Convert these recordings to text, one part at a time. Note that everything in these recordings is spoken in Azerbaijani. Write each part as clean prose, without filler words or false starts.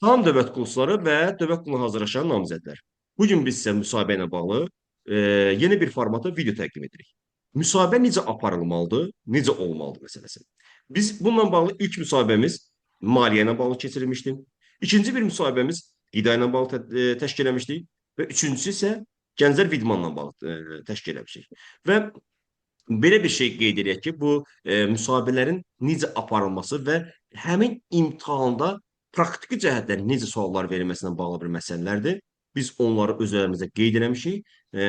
Tam dövlət qulluqçuları və dövlət qulluğuna hazırlaşan namizədlər. Bu gün biz sizə müsahibə ilə bağlı yeni bir formatda video təqdim edirik. Müsahibə necə aparılmalıdır, necə olmalıdır məsələsi. Biz bununla bağlı ilk müsahibəmiz maliyyə ilə bağlı keçirilmişdi. İkinci bir müsahibəmiz qida ilə bağlı təşkil eləmişdik və üçüncüsü isə gənclər və idmanla bağlı təşkil eləmişik. Və belə bir şey qeyd edək ki, bu müsahibələrin necə aparılması və həmin imtahanda praktiki cəhətdən necə suallar verilməsinə bağlı bir məsələlərdir. Biz onları öz üzərimizdə qeyd eləmişik.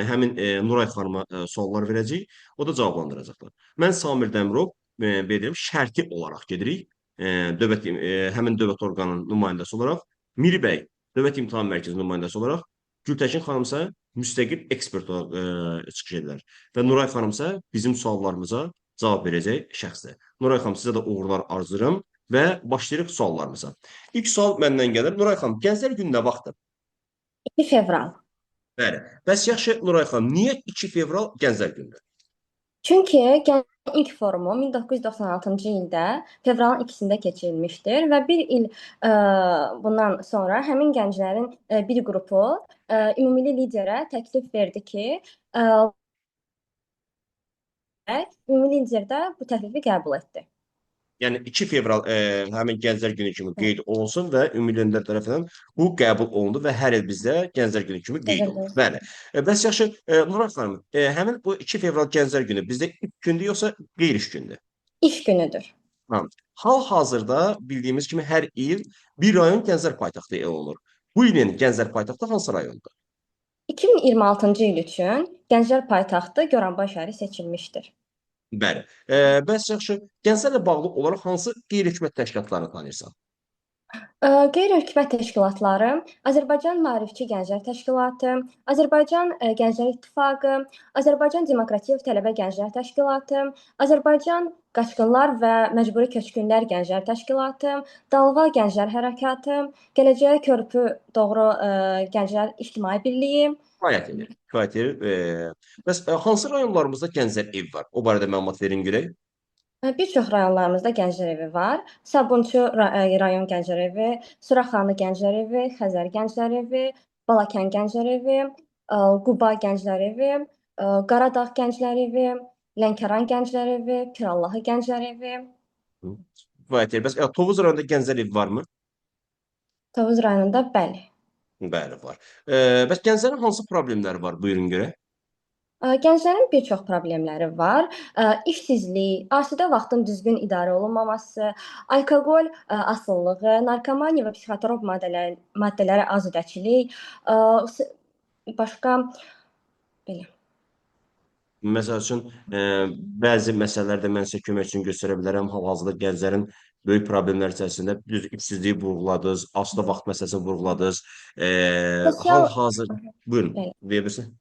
Həmin Nuray xanıma suallar verəcəyik. O da cavablandıracaqlar. Mən Samir Dəmirov, belə deyim, şərti olaraq gedirik. Dövlət həmin dövlət orqanının nümayəndəsi olaraq, Miri bəy Dövlət İmtahan Mərkəzinin nümayəndəsi olaraq, Gültəkin xanım isə müstəqil ekspert olaraq çıxış edirlər. Və Nuray xanım isə bizim suallarımıza cavab verəcək şəxsdir. Nuray xanım, sizə də uğurlar arzulayıram və başlayırıq suallarımıza. İlk sual məndən gəlir. Nuray xanım, Gənclər Günü nə vaxtdır? 2 fevral. Bəli. Bəs yaxşı Nuray xanım, niyə 2 fevral Gənclər Günüdür? Çünki Gənclərin ilk forumu 1996-cı ildə fevralın 2-sində keçirilmişdir və bir il bundan sonra həmin gənclərin bir qrupu ümumilli liderə təklif verdi ki, ümumilli lider də bu təklifi qəbul etdi. Yəni 2 fevral həmin Gənclər Günü kimi qeyd olunsun və Ümumilli Öndər tərəfindən bu qəbul olundu və hər il bizdə Gənclər Günü kimi qeyd olunur. Bəli. Bəs yaxşı, Nuray xanım, həmin bu 2 fevral Gənclər Günü bizdə ilk gündür yoxsa qeyri-iş gündür? İş günüdür. Hal-hazırda bildiyimiz kimi hər il bir rayon Gənclər paytaxtı elan olunur. Bu ilin Gənclər paytaxtı hansı rayondur? 2026-cı il üçün Gənclər paytaxtı Goranboy şəhəri seçilmişdir. Bəli. Bəs yaxşı, gənclərlə bağlı olaraq hansı qeyri-hökumət təşkilatlarını tanıyırsan? Qeyri-hökumət təşkilatları Azərbaycan Maarifçi Gənclər Təşkilatı, Azərbaycan Gənclər İttifaqı, Azərbaycan Demokratik Tələbə Gənclər Təşkilatı, Azərbaycan Qaçqınlar və Məcburi Köçkünlər Gənclər Təşkilatı, Dalğa Gənclər Hərəkatı, Gələcəyə Körpü Doğru Gənclər İctimai Birliyi. Kifayət edir. Kifayət edir. Bəs hansı rayonlarımızda Gənclər evi var? O barədə məlumat verin görək. Bir çox rayonlarımızda Gənclər evi var. Sabunçu rayon Gənclər evi, Suraxanı Gənclər evi, Xəzər Gənclər evi, Balakən Gənclər evi, Quba Gənclər evi, Qaradağ Gənclər evi, Lənkəran Gənclər evi, Pirallahı Gənclər evi. Kifayət edir. Bəs Tovuz rayonunda Gənclər evi varmı? Tovuz rayonunda bəli. Bəli, var. Bəs gənclərin hansı problemləri var? Buyurun görək. Gənclərin bir çox problemləri var. İşsizlik, asudə vaxtın düzgün idarə olunmaması, alkoqol asılılığı, narkomaniya və psixotrop maddələrə azudəçilik, başqa belə. Məsəl üçün, bəzi məsələlərdə mən sizə kömək üçün göstərə bilərəm. Hal-hazırda gənclərin böyük problemlər içərisində düz işsizliyi vurğuladınız, asudə vaxt məsələsini vurğuladınız. Hal-hazır, buyurun, deyə bilirsin.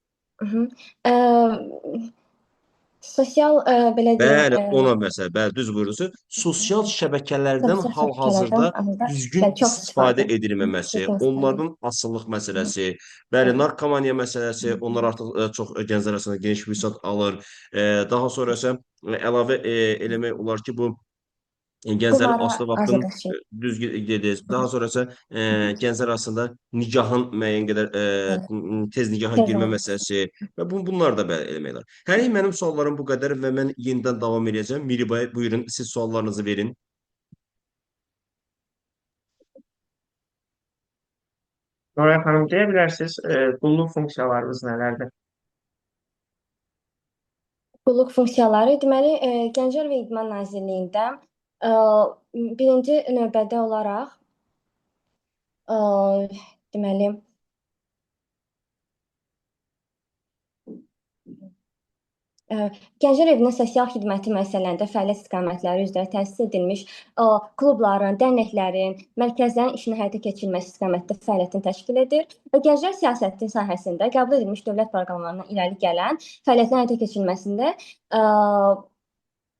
Sosial belə deyim, Bəli, ona məsələ, bəli, düz buyurursunuz. Sosial şəbəkələrdən hal-hazırda düzgün çox istifadə edilməməsi, onlardan asılılıq məsələsi, bəli, narkomaniya məsələsi, onlar artıq çox gənclər arasında geniş vüsət alır. Daha sonra isə əlavə eləmək olar ki, bu gənclərin asılı vaxtın düz dediniz. Daha sonra isə gənclər arasında nikahın müəyyən qədər tez nikaha girmə məsələsi və bunlar da bəli eləmək olar. Hələlik mənim suallarım bu qədər və mən yenidən davam edəcəm. Miri bəy, buyurun, siz suallarınızı verin. Nuray xanım, deyə bilərsiniz, qulluq funksiyalarınız nələrdir? Qulluq funksiyaları, deməli, Gənclər və İdman Nazirliyində birinci növbədə olaraq deməli, Gənclər Evinin sosial xidməti məsələlərində fəaliyyət istiqamətləri üzrə təsis edilmiş klubların, dərnəklərin, mərkəzlərin işini həyata keçirilməsi istiqamətdə fəaliyyətini təşkil edir və gənclər siyasəti sahəsində qəbul edilmiş dövlət proqramlarından irəli gələn fəaliyyətin həyata keçirilməsində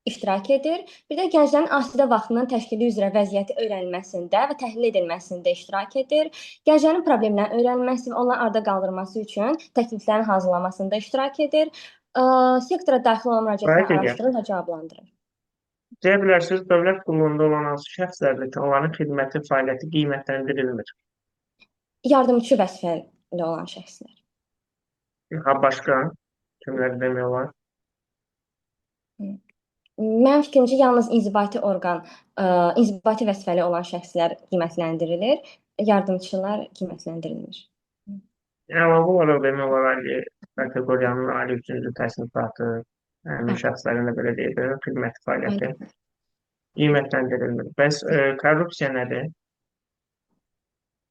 iştirak edir. Bir də gənclərin asudə vaxtının təşkili üzrə vəziyyəti öyrənilməsində və təhlil edilməsində iştirak edir. Gənclərin problemlərinin öyrənilməsi və onların arda qaldırılması üçün təkliflərin hazırlanmasında iştirak edir. Sektora daxil olan müraciətləri araşdırır və cavablandırır. Deyə bilərsiniz, dövlət qulluğunda olan hansı şəxslərdir ki, onların xidməti, fəaliyyəti qiymətləndirilmir? Yardımçı vəzifəli olan şəxslər. Ha, başqa kimlər demək olar? Mənim fikrimcə yalnız inzibati orqan, inzibati vəzifəli olan şəxslər qiymətləndirilir, yardımçılar qiymətləndirilmir. Əlavə olaraq demək olar, ali kateqoriyanın ali üçüncü təsnifatı, həmin şəxslərin də belə deyək də, xidməti fəaliyyəti qiymətləndirilmir. Bəs korrupsiya nədir?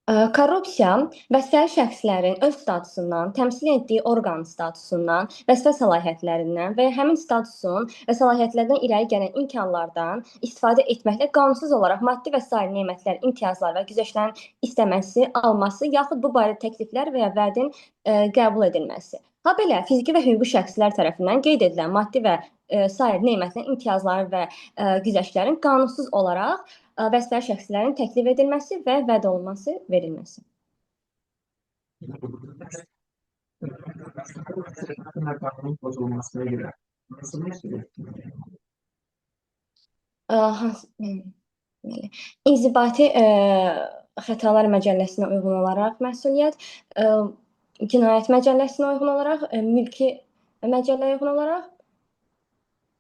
Korrupsiya vəzifəli şəxslərin öz statusundan, təmsil etdiyi orqan statusundan, vəzifə səlahiyyətlərindən və ya həmin statusun və səlahiyyətlərdən irəli gələn imkanlardan istifadə etməklə qanunsuz olaraq maddi və sair nemətlər, imtiyazlar və güzəştlərin istəməsi, alması, yaxud bu barədə təkliflər və ya vədin qəbul edilməsi. Habelə fiziki və hüquqi şəxslər tərəfindən qeyd edilən maddi və sair nemətlərin, imtiyazların və güzəştlərin qanunsuz olaraq vəzifəli şəxslərin təklif edilməsi və vəd olunması, verilməsi. Qanunun pozulmasına görə hansı məsuliyyət? Hansı, deməli, inzibati xətalar məcəlləsinə uyğun olaraq məsuliyyət, cinayət məcəlləsinə uyğun olaraq, mülki məcəlləyə uyğun olaraq.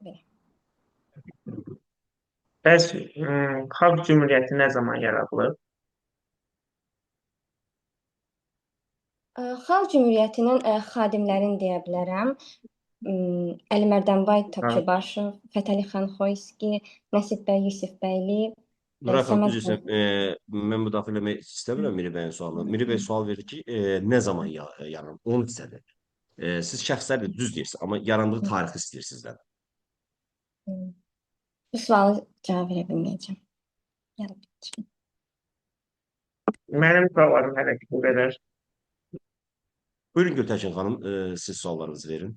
Belə. Bəs Xalq Cümhuriyyəti nə zaman yaradılıb? Xalq Cümhuriyyətinin xadimlərini deyə bilərəm. Əlimərdanbay Topçubaşov, Fətəli xan Xoyski, Nəsib bəy Yusifbəyli, Nuray xanım, Səməd üzr istəyirəm, mən müdaxilə eləmək istəmirəm Miri bəyin sualına. Miri bəy sual verdi ki, nə zaman yaranıb? Onu istədi. Siz şəxslər də düz deyirsiniz, amma yarandığı tarixi istəyir sizdən. Bu suala cavab verə bilməyəcəm. Yarı. Mənim suallarım hələ ki bu qədər. Buyurun Gültəkin xanım, siz suallarınızı verin.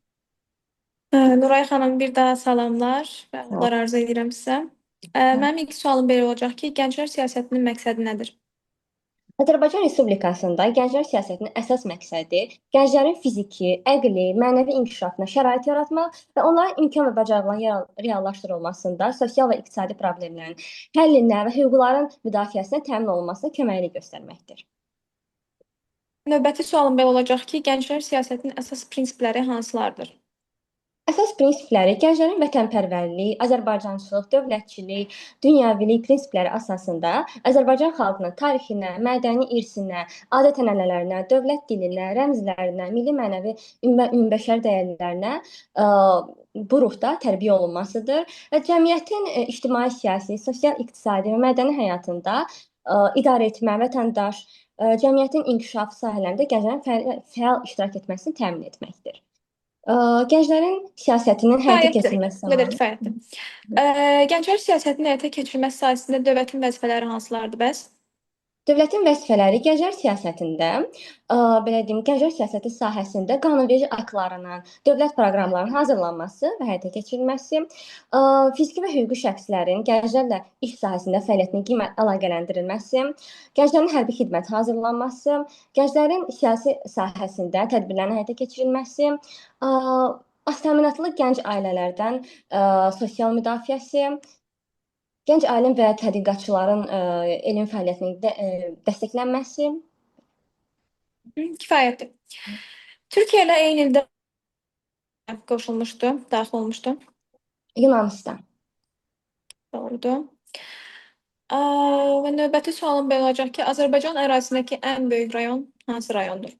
Nuray xanım, bir daha salamlar və uğurlar arzu edirəm sizə. Mənim ilk sualım belə olacaq ki, gənclər siyasətinin məqsədi nədir? Azərbaycan Respublikasında gənclər siyasətinin əsas məqsədi gənclərin fiziki, əqli, mənəvi inkişafına şərait yaratmaq və onların imkan və bacarıqlarının reallaşdırılmasında sosial və iqtisadi problemlərin həllinə və hüquqların müdafiəsinə təmin olunmasına köməklik göstərməkdir. Növbəti sualım belə olacaq ki, gənclər siyasətinin əsas prinsipləri hansılardır? Əsas prinsipləri gənclərin vətənpərvərlik, azərbaycançılıq, dövlətçilik, dünyəvilik prinsipləri əsasında Azərbaycan xalqının tarixinə, mədəni irsinə, adət-ənənələrinə, dövlət dilinə, rəmzlərinə, milli mənəvi ümumbəşəri dəyərlərinə bu ruhda tərbiyə olunmasıdır və cəmiyyətin ictimai-siyasi, sosial-iqtisadi və mədəni həyatında idarəetmə, vətəndaş, cəmiyyətin inkişafı sahələrində gənclərin fəal iştirak etməsini təmin etməkdir. Gənclərin siyasətinin həyata keçirilməsi Bu qədər kifayətdir. Gənclər siyasətinin həyata keçirilməsi sahəsində dövlətin vəzifələri hansılardır bəs? Dövlətin vəzifələri gənclər siyasətində, belə deyim, gənclər siyasəti sahəsində qanunverici aktlarının, dövlət proqramlarının hazırlanması və həyata keçirilməsi, fiziki və hüquqi şəxslərin gənclərlə iş sahəsində fəaliyyətinin qiymət əlaqələndirilməsi, gənclərin hərbi xidmət hazırlanması, gənclərin siyasi sahəsində tədbirlərin həyata keçirilməsi, az təminatlı gənc ailələrdən sosial müdafiəsi, gənc alim və tədqiqatçıların elmi fəaliyyətinin dəstəklənməsi. Kifayətdir. Türkiyə ilə eyni ildə qoşulmuşdu, daxil olmuşdu. Yunanistan. Doğrudur. Və növbəti sualım belə olacaq ki, Azərbaycan ərazisindəki ən böyük rayon hansı rayondur?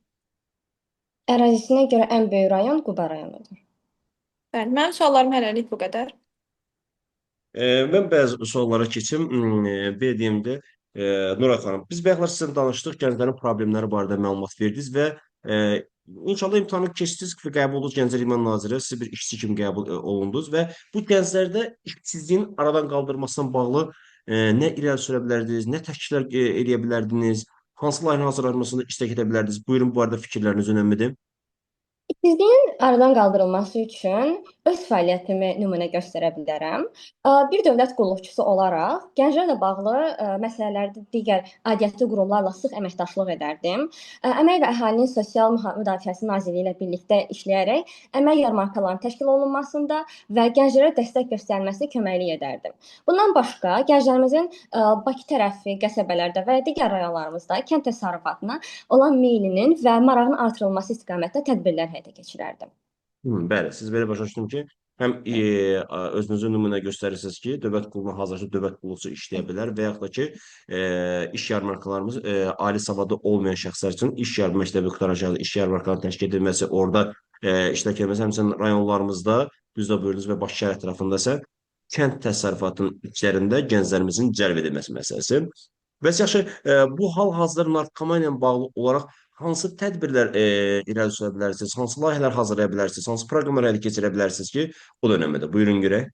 Ərazisinə görə ən böyük rayon Quba rayonudur. Bəli, mənim suallarım hələlik bu qədər. Mən bəzi suallara keçim. Belə deyim də, Nuray xanım, biz bayaqlar sizlə danışdıq, gənclərin problemləri barədə məlumat verdiniz və inşallah imtahanı keçdiniz və qəbul oldunuz Gənclər İdman Naziri, siz bir işçi kimi qəbul olundunuz və bu gənclərdə işsizliyin aradan qaldırılmasına bağlı nə irəli sürə bilərdiniz, nə təkliflər eləyə bilərdiniz, hansı layihənin hazırlanmasında iştirak edə bilərdiniz? Buyurun, bu barədə fikirləriniz önəmlidir. İşsizliyin aradan qaldırılması üçün öz fəaliyyətimi nümunə göstərə bilərəm. Bir dövlət qulluqçusu olaraq gənclərlə bağlı məsələlərdə digər aidiyyəti qurumlarla sıx əməkdaşlıq edərdim. Əmək və Əhalinin Sosial Müdafiəsi Nazirliyi ilə birlikdə işləyərək əmək yarmarkalarının təşkil olunmasında və gənclərə dəstək göstərilməsinə köməklik edərdim. Bundan başqa gənclərimizin Bakı tərəfi qəsəbələrdə və digər rayonlarımızda kənd təsərrüfatına olan meylinin və marağının artırılması istiqamətində tədbirlər həyata keçirərdim. Bəli, siz belə başa düşdüm ki, həm özünüzü nümunə göstərirsiniz ki, dövlət qulluğuna hazırlaşıb dövlət qulluqçusu işləyə bilər və yaxud da ki, iş yarmarkalarımız ali savadlı olmayan şəxslər üçün iş yarmarka məktəbi qurtaran şəxslər iş yarmarkalarının təşkil edilməsi, orada iştirak edilməsi, həmçinin rayonlarımızda, düz də buyurdunuz və Bakı şəhər ətrafında isə kənd təsərrüfatının işlərində gənclərimizin cəlb edilməsi məsələsi. Bəs yaxşı, bu hal-hazırda narkomaniya ilə bağlı olaraq hansı tədbirlər irəli sürə bilərsiniz, hansı layihələr hazırlaya bilərsiniz, hansı proqramlar həyata keçirə bilərsiniz ki, o da önəmlidir. Buyurun görək.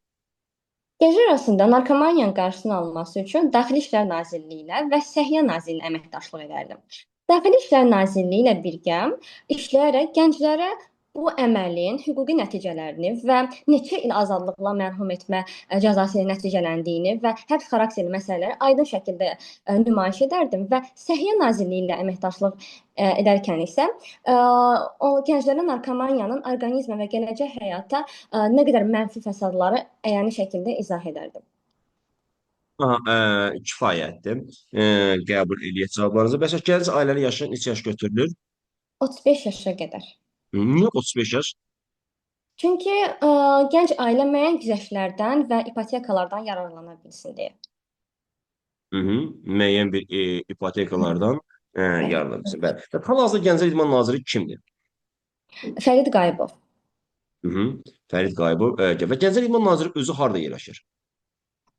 Gənclər arasında narkomaniyanın qarşısının alınması üçün Daxili İşlər Nazirliyi ilə və Səhiyyə Nazirliyi ilə əməkdaşlıq edərdim. Daxili İşlər Nazirliyi ilə birgə işləyərək gənclərə bu əməlin hüquqi nəticələrini və neçə il azadlıqdan məhrum etmə cəzası ilə nəticələndiyini və həbs xarakterli məsələləri aydın şəkildə nümayiş edərdim və Səhiyyə Nazirliyi ilə əməkdaşlıq edərkən isə o gənclərə narkomaniyanın orqanizmə və gələcək həyata nə qədər mənfi fəsadları əyani şəkildə izah edərdim. Aha, kifayətdir. Qəbul eləyək cavablarınızı. Bəs gənc ailəli yaşı neçə yaş götürülür? 35 yaşa qədər. Niyə 35 yaş? Çünki gənc ailə müəyyən güzəştlərdən və ipotekalardan yararlana bilsin deyə. Hı -hı. Müəyyən bir ipotekalardan yararlana bilsin. Bəli. Və hal-hazırda Gənclər İdman Naziri kimdir? Fərid Qayıbov. Hı -hı. Fərid Qayıbov. Və Gənclər İdman Naziri özü harda yerləşir?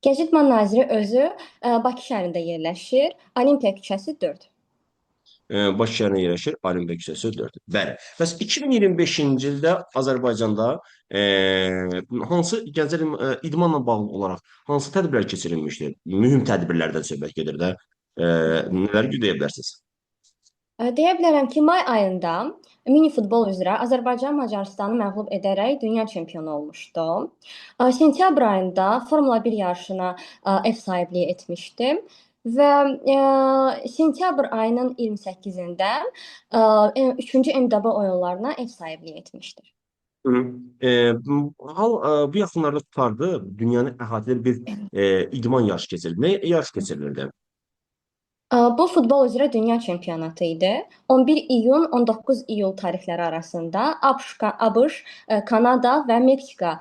Gənclər İdman Naziri özü Bakı şəhərində yerləşir. Olimpiya küçəsi 4. Bakı şəhərində yerləşir, Olimpiya küçəsi 4. Bəli. Bəs 2025-ci ildə Azərbaycanda hansı gənclər idmanla bağlı olaraq hansı tədbirlər keçirilmişdir? Mühüm tədbirlərdən söhbət gedir də. Nələr deyə bilərsiniz? Deyə bilərəm ki, may ayında mini futbol üzrə Azərbaycan Macarıstanı məğlub edərək dünya çempionu olmuşdu. Sentyabr ayında Formula 1 yarışına ev sahibliyi etmişdi və sentyabr ayının 28-də 3-cü MDB oyunlarına ev sahibliyi etmişdir. Hı. Bu yaxınlarda qurtardı. Dünyanı əhatə edən bir idman yarışı keçirildi. Nə yarış keçirilirdi? Bu futbol üzrə dünya çempionatı idi. 11 iyun 19 iyul tarixləri arasında ABŞ, Kanada və Meksika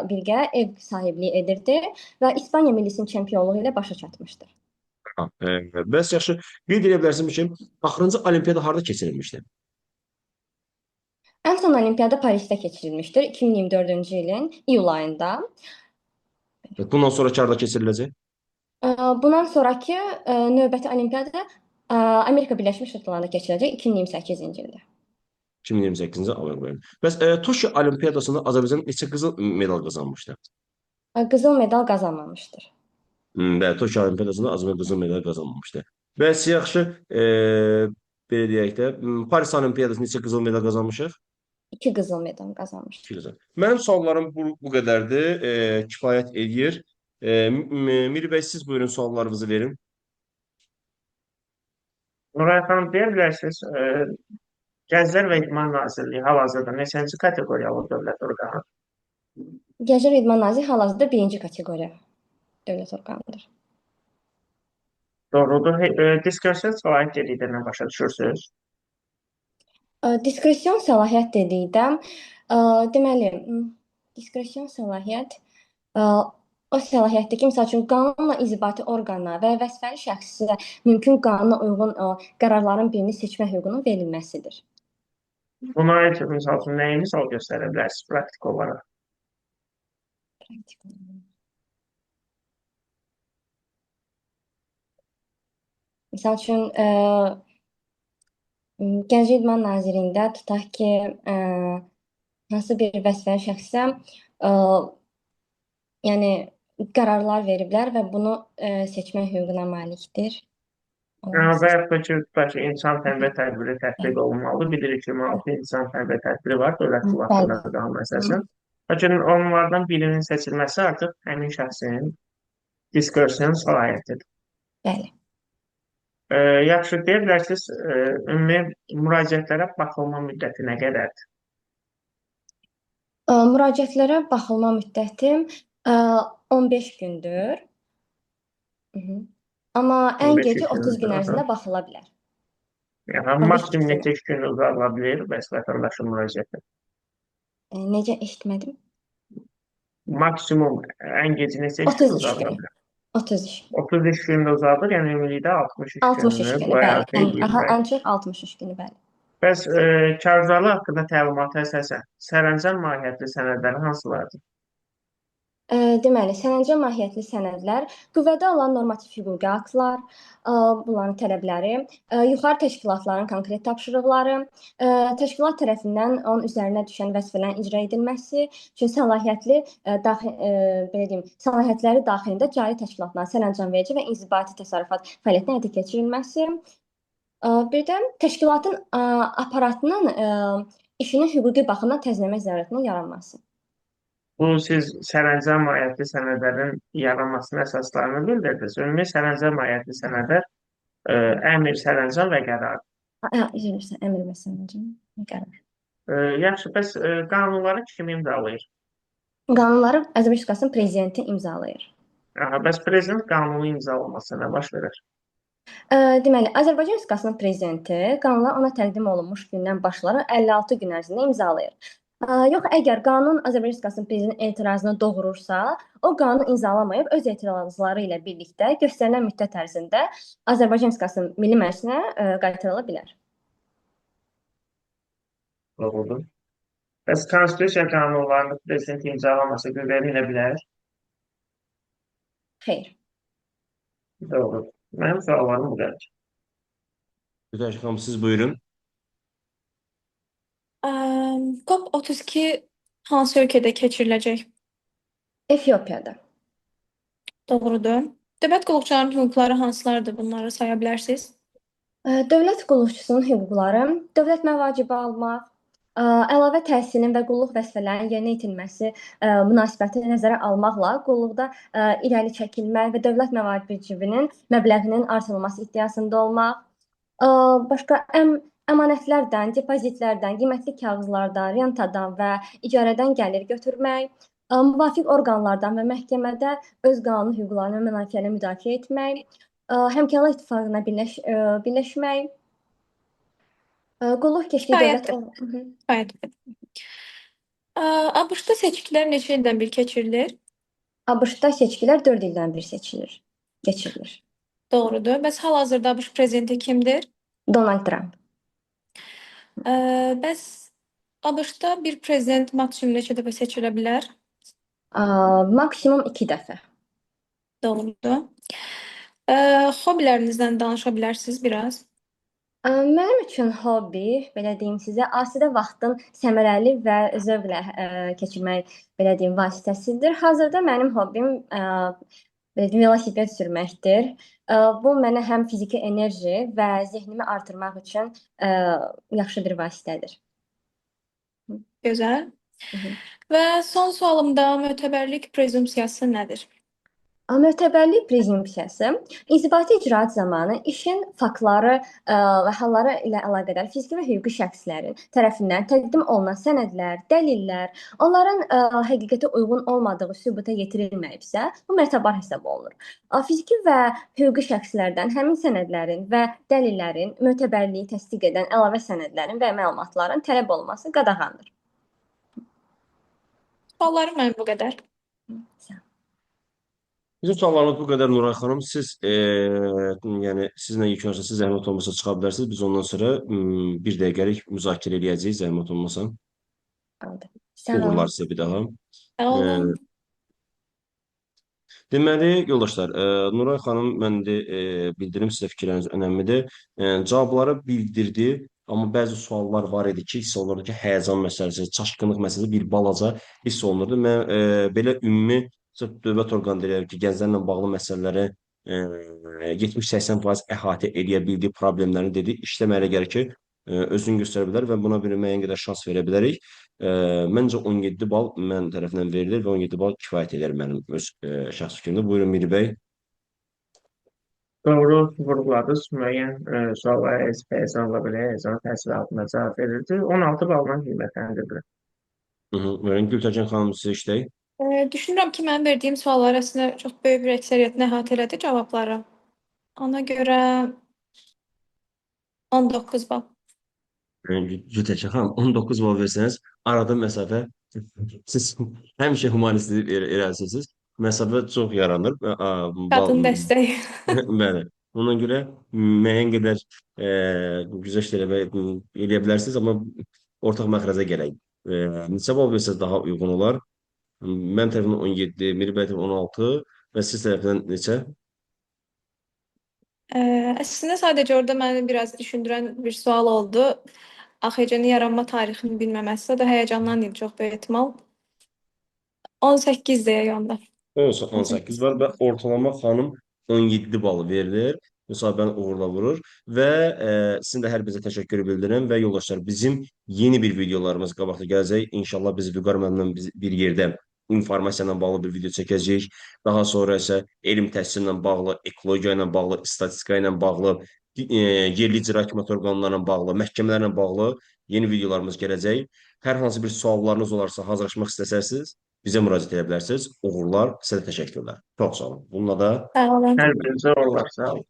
birgə ev sahibliyi edirdi və İspaniya millisinin çempionluğu ilə başa çatmışdır. Bəs yaxşı, qeyd edə bilərsiniz ki, axırıncı olimpiyada harda keçirilmişdi? Ən son olimpiyada Parisdə keçirilmişdir 2024-cü ilin iyul ayında. Bundan sonraki harda keçiriləcək? Bundan sonraki növbəti olimpiyada Amerika Birləşmiş Ştatlarında keçiriləcək 2028-ci ildə. 2028-ci Avropa. Bəs Tokio Olimpiyadasında Azərbaycan neçə qızıl medal qazanmışdı? Qızıl medal qazanmamışdır. Bəli, Tokio Olimpiyadasında Azərbaycan qızıl medal qazanmamışdı. Bəs yaxşı, belə deyək də, Paris Olimpiyadasında neçə qızıl medal qazanmışıq? 2 qızıl medal qazanmışdır. 2 qızıl. Mənim suallarım bu qədərdir. Kifayət eləyir. Miri bəy, siz buyurun suallarınızı verin. Nuray xanım, deyə bilərsiniz, Gənclər və İdman Nazirliyi hal-hazırda neçənci kateqoriyalı dövlət orqanı? Gənclər və İdman Nazirliyi hal-hazırda birinci kateqoriya dövlət orqanıdır. Doğrudur. Diskresion səlahiyyət dedikdə nə başa düşürsünüz? Diskresion səlahiyyət dedikdə, deməli, diskresion səlahiyyət o səlahiyyətdir ki, misal üçün qanunla inzibati orqana və vəzifəli şəxsə mümkün qanuna uyğun qərarların birini seçmə hüququnun verilməsidir. Buna aid, misal üçün, nəyi misal göstərə bilərsiniz praktik olaraq? Praktik olaraq. Misal üçün, Gənclər İdman Nazirliyində tutaq ki, hansı bir vəzifəli şəxsə yəni qərarlar veriblər və bunu seçmək hüququna malikdir. Olmaz. Və yaxud da ki, tutaq ki, insan fənd və tədbiri tətbiq olunmalıdır. Bilirik ki, 26 insan fənd və tədbiri var dövlət qulluğu Bəli. haqqında qanuna əsasən. Lakin onlardan birinin seçilməsi artıq həmin şəxsin diskresion səlahiyyətidir. Bəli. Yaxşı, deyə bilərsiniz, ümumi müraciətlərə baxılma müddəti nə qədərdir? Müraciətlərə baxılma müddəti 15 gündür. Hı -hı. Amma ən 15 geci 30 gün gündür. ərzində baxıla bilər. Yəni, 15 maksimum gün. neçə gün uzadıla bilər bəs vətəndaşın müraciəti? Necə eşitmədim? Maksimum ən gec neçə iş 30 gün iş uzadıla günü. bilər? 30 iş. 30 iş günü uzadılır, yəni ümumilikdə 63 63 gününü günü, bu bəli. əlavə Ən, edir. aha, Bəli. ən çox 63 günü, bəli. Bəs kargüzarlıq haqqında təlimata əsasən sərəncam mahiyyətli sənədlər hansılardır? Deməli, sərəncam mahiyyətli sənədlər qüvvədə olan normativ hüquqi aktlar, bunların tələbləri, yuxarı təşkilatların konkret tapşırıqları, təşkilat tərəfindən onun üzərinə düşən vəzifələrin icra edilməsi üçün səlahiyyətli daxil belə deyim, səlahiyyətləri daxilində cari təşkilatların sərəncam verici və inzibati təsərrüfat fəaliyyətinin həyata keçirilməsi, bir də təşkilatın aparatının işini hüquqi baxımdan tənzimləmək zərurətinin yaranması. Bu siz sərəncam mahiyyətli sənədlərin yaranmasının əsaslarını bildirdiniz. Ümumi sərəncam mahiyyətli sənədlər əmr, sərəncam və qərar. Üzr istəyirəm, əmr və sərəncam, qərar. Yaxşı, bəs qanunları kim imzalayır? Qanunları Azərbaycan Respublikasının prezidenti imzalayır. Aha, bəs prezident qanunu imzalamasa nə baş verər? Deməli, Azərbaycan Respublikasının prezidenti qanunlar ona təqdim olunmuş gündən başlayaraq 56 gün ərzində imzalayır. Yox, əgər qanun Azərbaycan Respublikasının prezidentinin etirazını doğurursa, o qanunu imzalamayıb öz etirazları ilə birlikdə göstərilən müddət ərzində Azərbaycan Respublikasının Milli Məclisinə qaytarıla bilər. Doğrudur. Bəs konstitusiya qanunlarını prezident imzalamasa qüvvəyə minə bilər? Xeyr. Doğrudur. Mənim suallarım bu qədər. Mütəşəkkir xanım, siz buyurun. COP32 hansı ölkədə keçiriləcək? Efiopiyada. Doğrudur. Dövlət qulluqçularının hüquqları hansılardır? Bunları saya bilərsiniz. Dövlət qulluqçusunun hüquqları, dövlət məvacibi almaq, əlavə təhsilin və qulluq vəzifələrinin yerinə yetirilməsi münasibətini nəzərə almaqla qulluqda irəli çəkilmək və dövlət məvacibinin məbləğinin artırılması iddiasında olmaq, başqa əmanətlərdən, depozitlərdən, qiymətli kağızlardan, rentadan və icarədən gəlir götürmək, müvafiq orqanlardan və məhkəmədə öz qanuni hüquqlarını və mənafelərini müdafiə etmək, Həmkarlıq İttifaqına birləşmək, qulluq keçdiyi dövlət. Kifayətdir. ABŞ-da seçkilər neçə ildən bir keçirilir? ABŞ-da seçkilər 4 ildən bir seçilir, keçirilir. Doğrudur. Bəs hal-hazırda ABŞ prezidenti kimdir? Donald Trump. Bəs ABŞ-da bir prezident maksimum neçə dəfə seçilə bilər? Maksimum 2 dəfə. Doğrudur. Hobbilərinizdən danışa bilərsiniz biraz? Mənim üçün hobbi, belə deyim sizə, asudə vaxtın səmərəli və zövqlə keçirmək, belə deyim, vasitəsidir. Hazırda mənim hobbim belə deyim, velosiped sürməkdir. Bu mənə həm fiziki enerji və zehnimi artırmaq üçün yaxşı bir vasitədir. Gözəl. Və son sualım da mötəbərlik prezumpsiyası nədir? Mötəbərlik prezumpsiyası inzibati icraat zamanı işin faktları və halları ilə əlaqədar fiziki və hüquqi şəxslərin tərəfindən təqdim olunan sənədlər, dəlillər, onların həqiqətə uyğun olmadığı sübuta yetirilməyibsə, bu mötəbar hesab olunur. Fiziki və hüquqi şəxslərdən həmin sənədlərin və dəlillərin mötəbərliyi təsdiq edən əlavə sənədlərin və məlumatların tələb olunması qadağandır. Suallarım mənim bu qədər. Sağ ol. Bizim suallarımız bu qədər Nuray xanım. Siz yəni sizinlə yekunlaşsa, siz zəhmət olmasa çıxa bilərsiniz. Biz ondan sonra bir dəqiqəlik müzakirə eləyəcəyik, zəhmət olmasa. Oldu. Sağ olun. Uğurlar sizə bir daha. Sağ olun. Deməli, yoldaşlar, Nuray xanım, mən indi bildirim sizə fikirləriniz önəmlidir. Cavabları bildirdi, amma bəzi suallar var idi ki, hiss olunurdu ki, həyəcan məsələsi, çaşqınlıq məsələsi bir balaca hiss olunurdu. Mən belə ümumi sırf dövlət orqanı deyirəm ki, gənclərlə bağlı məsələləri 70-80% əhatə eləyə bildiyi problemlərini dedi. İşləməyə elə gəlir ki, özünü göstərə bilər və buna bir müəyyən qədər şans verə bilərik. Məncə 17 bal mən tərəfindən verilir və 17 bal kifayət edər mənim öz şəxsi fikrimdə. Buyurun Miri bəy. Doğru vurğuladınız. Müəyyən suallara həyəcanla belə həyəcan təsiri altında cavab verirdi. 16 balla qiymətləndirildi. Buyurun Gültəkin xanım, siz işləyək. Düşünürəm ki, mənim verdiyim suallar əslində çox böyük bir əksəriyyətini əhatə elədi cavabları. Ona görə 19 bal. Gültəkin xanım, 19 bal versəniz, arada məsafə siz həmişə humanist irəli sürürsünüz. Məsafə çox yaranır. Qadın dəstəyi. Bəli. Ona görə müəyyən qədər güzəşt eləyə bilərsiniz, amma ortaq məxrəcə gələk. Neçə bal versəz daha uyğun olar? Mən tərəfindən 17, Miri bəy tərəfindən 16 və siz tərəfindən neçə? Əslində sadəcə orada məni biraz düşündürən bir sual oldu. AXC-nin yaranma tarixini bilməməsi, o da həyəcandan idi çox böyük ehtimal. 18 deyək onda. Olsa 18 var və ortalama xanım 17 bal verilir. Müsahibəni uğurla vurur və sizin də hər birinizə təşəkkür bildirirəm və yoldaşlar, bizim yeni bir videolarımız qabaqda gələcək. İnşallah biz Vüqar müəllimlə bir yerdə informasiya ilə bağlı bir video çəkəcəyik. Daha sonra isə elm təhsili ilə bağlı, ekologiya ilə bağlı, statistika ilə bağlı, yerli icra hakimiyyəti orqanları ilə bağlı, məhkəmələrlə bağlı yeni videolarımız gələcək. Hər hansı bir suallarınız olarsa, hazırlaşmaq istəsəniz, bizə müraciət edə bilərsiniz. Uğurlar, sizə də təşəkkürlər. Çox sağ olun. Bununla da Sağ olun. Hər birinizə uğurlar. Sağ olun.